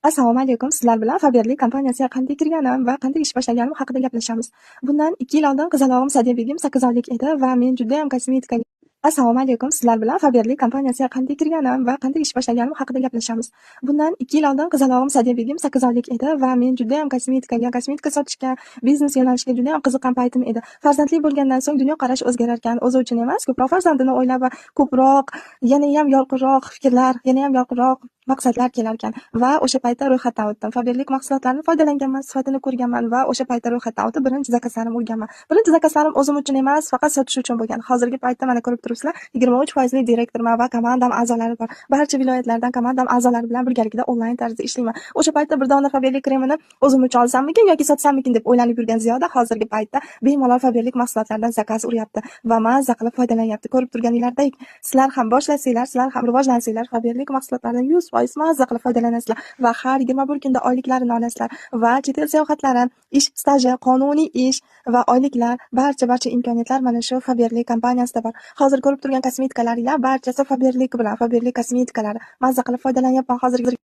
Assalomu alaykum. Sizlar bilan Faberlic kompaniyasiga qanday kirganim va qanday ish boshlaganim haqida gaplashamiz. Bundan 2 yil oldin qizalog'im Sadiya Begim 8 oylik edi va men judayam kosmetikaga. Assalomu alaykum. Sizlar bilan Faberlic kompaniyasiga qanday kirganim va qanday ish boshlaganim haqida gaplashamiz. Bundan 2 yil oldin qizalog'im Sadiya Begim 8 oylik edi va men judayam kosmetikaga, kosmetika sotishga, biznes yo'nalishiga judayam qiziqqan paytim edi. Farzandli bo'lgandan so'ng dunyoqarash o'zgarar ekan. O'zi uchun emas, ko'proq farzandini o'ylab va ko'proq, yanayam yorqinroq fikrlar, yanayam yorqinroq maqsadlar kelarkan va o'sha paytda ro'yxatdan o'tdim. Faberlic mahsulotlarini foydalanganman, sifatini ko'rganman va o'sha paytda ro'yxatdan o'tib, birinchi zakazlarimni urganman. Birinchi zakazlarim o'zim uchun emas, faqat sotish uchun bo'lgan. Hozirgi paytda mana ko'rib turibsizlar, 23 foizli direktorman va komandam a'zolari bor. Barcha viloyatlardan komandam a'zolari bilan birgalikda onlayn tarzda ishlayman. O'sha paytda bir dona Faberlic kremini o'zim uchun olsammikin yoki sotsammikin deb o'ylanib yurgan Ziyoda hozirgi paytda bemalol Faberlic mahsulotlaridan zakaz uryapti va mazza qilib foydalanyapti. Ko'rib turganinglardek, sizlar ham boshlasanglar, sizlar ham rivojlansanglar, Faberlic mahsulotlaridan 100% mazza qilib foydalanasizlar va har 21 kunda oyliklarini olasizlar va chet el sayohatlari, ish staji, qonuniy ish va oyliklar, barcha imkoniyatlar mana shu Faberlic kompaniyasida bor. Hozir ko'rib turgan kosmetikalaringlar barchasi Faberlic bilan, Faberlic kosmetikalari. Mazza qilib foydalanyapman hozirgi.